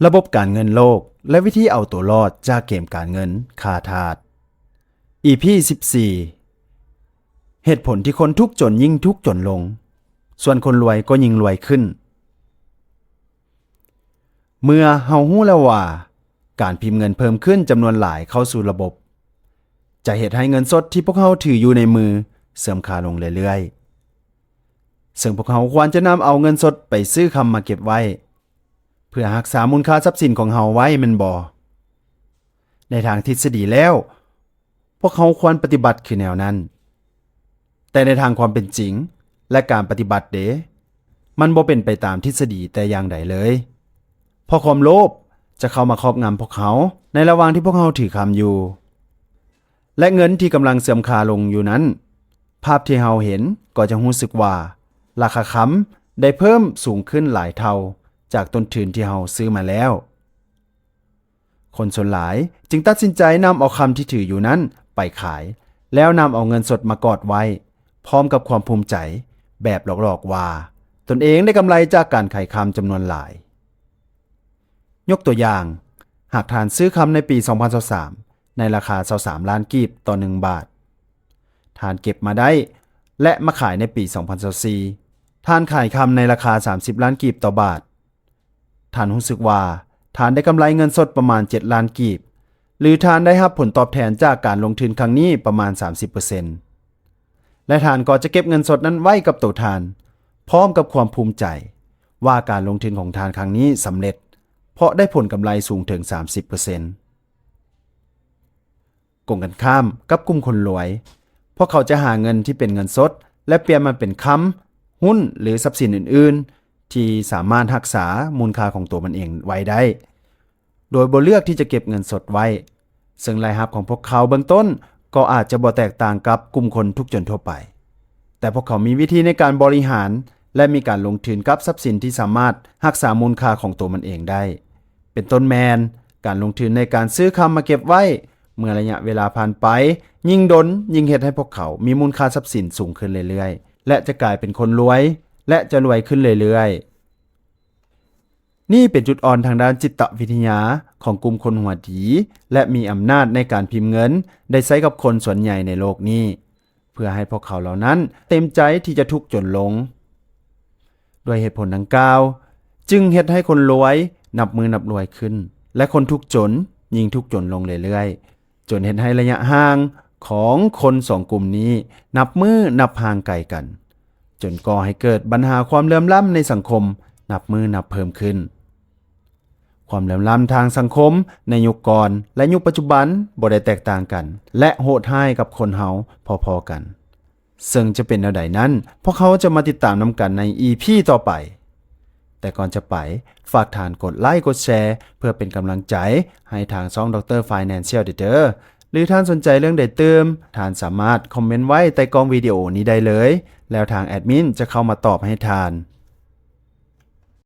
ລະບົບການເງິນໂລກ ແລະ ວິທີເອົາຕົວລອດຈາກເກມການເງິນຂ້າທາດ ອີພີສິບສີ່ ເຫດຜົນທີ່ຄົນທຸກຈົນຍິ່ງທຸກຈົນລົງ ສ່ວນຄົນລວຍກໍຍິ່ງລວຍຂຶ້ນ. ເມື່ອເຮົາຮູ້ແລ້ວວ່າ ການພິມເງິນເພີ່ມຂຶ້ນຈຳນວນຫຼາຍເຂົ້າສູ່ລະບົບ ຈະເຮັດໃຫ້ເງິນສົດທີ່ພວກເຮົາຖືຢູ່ໃນມືເສື່ອມຄ່າລົງເລື້ອຍໆ ເຊິ່ງພວກເຮົາຄວນຈະນຳເອົາເງິນສົດໄປຊື້ຄຳມາເກັບໄວ້ ເພື່ອຮັກສາມູນຄ່າຊັບສິນຂອງເຮົາໄວ້ແມ່ນບໍ່? ໃນທາງທິດສະດີແລ້ວ ພວກເຮົາຄວນປະຕິບັດຄືແນວນັ້ນ, ແຕ່ໃນທາງຄວາມເປັນຈິງ ແລະ ການປະຕິບັດເດ? ມັນບໍ່ເປັນໄປຕາມທິດສະດີແຕ່ຢ່າງໃດເລີຍ, ເພາະຄວາມໂລບຈະເຂົ້າມາຄອບງຳພວກເຮົາໃນລະຫວ່າງທີ່ພວກເຮົາຖືຄຳຢູ່. ແລະ ເງິນທີ່ກຳລັງເສື່ອມຄ່າລົງຢູ່ນັ້ນ, ພາບທີ່ເຮົາເຫັນກໍຈະຮູ້ສຶກວ່າ ລາຄາຄຳໄດ້ເພີ່ມສູງຂຶ້ນຫຼາຍເທົ່າຈາກຕົ້ນທຶນທີ່ເຮົາຊື້ມາແລ້ວ. ຄົນສ່ວນຫຼາຍຈຶ່ງຕັດສິນໃຈນຳເອົາຄຳທີ່ຖືຢູ່ນັ້ນໄປຂາຍ, ແລ້ວນຳເອົາເງິນສົດມາກອດໄວ້ ພ້ອມກັບຄວາມພູມໃຈແບບຫຼອກໆວ່າ ຕົນເອງໄດ້ກຳໄລຈາກການຂາຍຄຳຈຳນວນຫຼາຍ. ຍົກຕົວຢ່າງ, ຫາກທ່ານຊື້ຄຳໃນປີສອງພັນຊາວສາມ ໃນລາຄາຊາວສາມລ້ານກີບຕໍ່ໜຶ່ງບາດ, ທ່ານເກັບມາໄດ້ ແລະ ມາຂາຍໃນປີສອງພັນຊາວສີ່ ທ່ານຂາຍຄຳໃນລາຄາສາມສິບລ້ານກີບຕໍ່ບາດ, ທ່ານຮູ້ສຶກວ່າທ່ານໄດ້ກຳໄລເງິນສົດປະມານເຈັດລ້ານກີບ ຫຼື ທ່ານໄດ້ຮັບຜົນຕອບແທນຈາກການລົງທຶນຄັ້ງນີ້ປະມານສາມສິບເປີເຊັນ ແລະ ທ່ານກໍຈະເກັບເງິນສົດນັ້ນໄວ້ກັບໂຕທ່ານ ພ້ອມກັບຄວາມພູມໃຈວ່າການລົງທຶນຂອງທ່ານຄັ້ງນີ້ສຳເລັດ ເພາະໄດ້ຜົນກຳໄລສູງເຖິງສາມສິບເປີເຊັນ. ກົງກັນຂ້າມກັບກຸ່ມຄົນລວຍ, ພວກເຂົາຈະຫາເງິນທີ່ເປັນເງິນສົດ ແລະ ປ່ຽນມັນເປັນຄຳ, ຫຸ້ນ ຫຼື ຊັບສິນອື່ນໆ ທີ່ສາມາດຮັກສາມູນຄ່າຂອງຕົວມັນເອງໄວ້ໄດ້ ໂດຍບໍ່ເລືອກທີ່ຈະເກັບເງິນສົດໄວ້, ເຊິ່ງລາຍຮັບຂອງພວກເຂົາເບື້ອງຕົ້ນກໍອາດຈະບໍ່ແຕກຕ່າງກັບກຸ່ມຄົນທຸກຈົນທົ່ວໄປ, ແຕ່ພວກເຂົາມີວິທີໃນການບໍລິຫານ ແລະ ມີການລົງທຶນກັບຊັບສິນທີ່ສາມາດຮັກສາມູນຄ່າຂອງຕົວມັນເອງໄດ້, ເປັນຕົ້ນແມ່ນ ການລົງທຶນໃນການຊື້ຄຳມາເກັບໄວ້ ເມື່ອໄລຍະເວລາຜ່ານໄປ ຍິ່ງດົນຍິ່ງເຮັດໃຫ້ພວກເຂົາມີມູນຄ່າຊັບສິນສູງຂຶ້ນເລື້ອຍໆ ແລະ ຈະກາຍເປັນຄົນລວຍ ແລະ ຈະລວຍຂຶ້ນເລື້ອຍໆ. ນີ້ເປັນຈຸດອ່ອນທາງດ້ານຈິດຕະວິທະຍາຂອງກຸ່ມຄົນຫົວດີ ແລະ ມີອຳນາດໃນການພິມເງິນ ໄດ້ໃຊ້ກັບຄົນສ່ວນໃຫຍ່ໃນໂລກນີ້ ເພື່ອໃຫ້ພວກເຂົາເຫຼົ່ານັ້ນເຕັມໃຈທີ່ຈະທຸກຈົນລົງ. ດ້ວຍເຫດຜົນດັ່ງກ່າວ ຈຶ່ງເຮັດໃຫ້ຄົນລວຍນັບມື້ນັບລວຍຂຶ້ນ ແລະ ຄົນທຸກຈົນຍິ່ງທຸກຈົນລົງເລື້ອຍໆ. ຈົນເຮັດໃຫ້ໄລຍະຫ່າງຂອງຄົນສອງກຸ່ມນີ້ນັບມື້ນັບຫ່າງໄກກັນ, ຈົນກໍ່ໃຫ້ເກີດບັນຫາຄວາມເຫຼື່ອມລ້ຳໃນສັງຄົມນັບມື້ນັບເພີ່ມຂຶ້ນ. ຄວາມເຫຼື່ອມລ້ຳທາງສັງຄົມໃນຍຸກກ່ອນ ແລະ ຍຸກປັດຈຸບັນບໍ່ໄດ້ແຕກຕ່າງກັນ ແລະ ໂຫດຮ້າຍກັບຄົນເຮົາພໍໆກັນ. ເຊິ່ງຈະເປັນແນວໃດນັ້ນ, ພວກເຮົາຈະມາຕິດຕາມນຳກັນໃນ ອີ ພີ ຕໍ່ໄປ. ແຕ່ກ່ອນຈະໄປ, ຝາກທ່ານກົດໄລກົດແຊ ເພື່ອເປັນກຳລັງໃຈໃຫ້ທາງຊ່ອງ Doctor Financial ເດີ ຫຼື ທ່ານສົນໃຈເລື່ອງໃດຕື່ມ, ທ່ານສາມາດຄອມເມັນໄວ້ໃຕ້ກ່ອງວິດີໂອນີ້ໄດ້ເລີຍ, ແລ້ວທາງແອດມິນຈະເຂົ້າມາຕອບໃຫ້ທ່ານ.